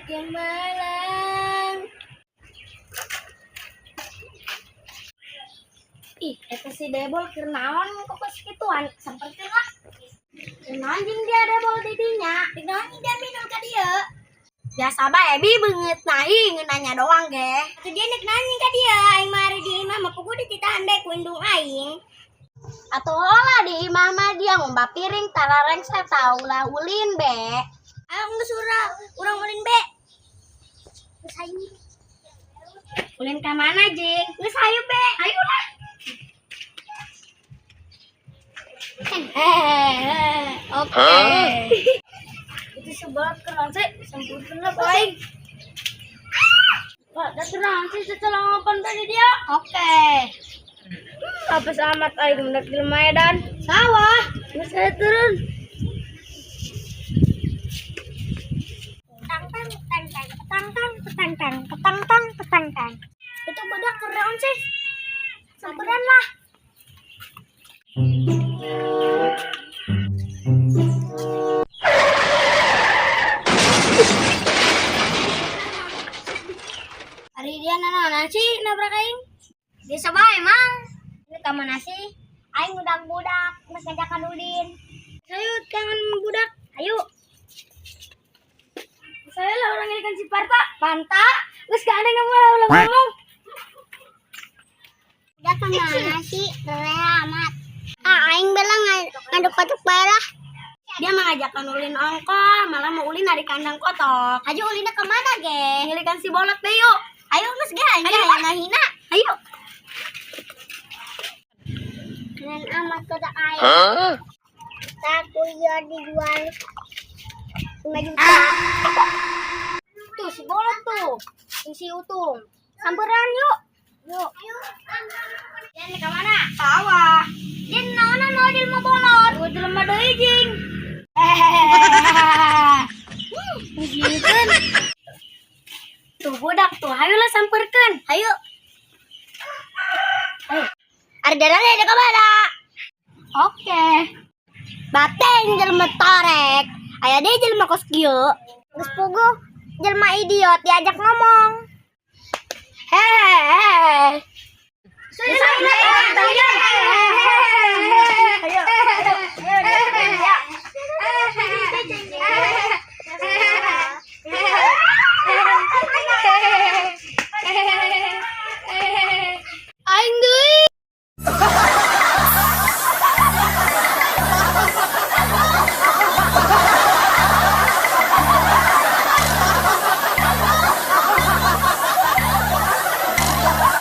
Yang malang. Ih, eta si Debol keur naon kok kos kituan, samperkeun lah. Keur naon jeung dia Debol di dinya? Keur naon jeung dia minum ka dieu? Biasa bae bi beungeut nahi nanya doang ge. Atuh dia nek nanya ka dia, aing mah ari di imah mah puguh dititahan bae ku indung aing. Atuh hola di imah mah dia ngomba piring tara rengse tau lah ulin be. Ayo geus urang ulin be. Geus hayu. Ulin ka mana, Jing? Geus hayu be. Ayo lah. Hehehe. Oke. Itu sebelah kerang sih, sempurna lah baik. Pak, dah tenang sih setelah ngopan tadi dia. Oke. Apa amat aing mendak di Medan. Sawah. Geus saya turun. Tang tang tang tang tang tang tang tang tang tang tang tang. Itu budak keren sih. Samperan lah. Hari dia nanaon sih nabrak aing? Biasa bae, Mang. Ini ka mana sih? Aing ngundang budak, geus ngajakan ulin. Ayo kangen budak. Ayo. Saya lah orang ini kan si Parta. Panta. Geus gak ada ngomong lah ulah ngomong. Udah kemana sih? Lelah amat. Ah, aing bilang ngaduk kotok bae lah. Dia mengajakkan ulin ongkoh, malah mau ulin dari kandang kotok. Ayo ulinnya kemana ge? Ngilikan si bolot deh yuk. Ayo geus ge, aing Ayo, hayang ngahina. Ayo. Keren amat kotak aing. Aku ya dijual 5 juta. Tuh si bolot tuh. Yang si Utung. Samperan yuk. Yuk. Dia nih kemana? Sawah. Dia naonan mau di rumah bolot. Gua jelema deui jing. Hehehe. Ngijinkeun. Tuh budak tuh, hayu lah samperkeun. Ayo. Ayo. Ada jalannya ada kemana? Oke. Bateng jelema torek. Aya deui jelema kos kieu. Geus puguh jelema idiot diajak ngomong. Hehehe. Ayo.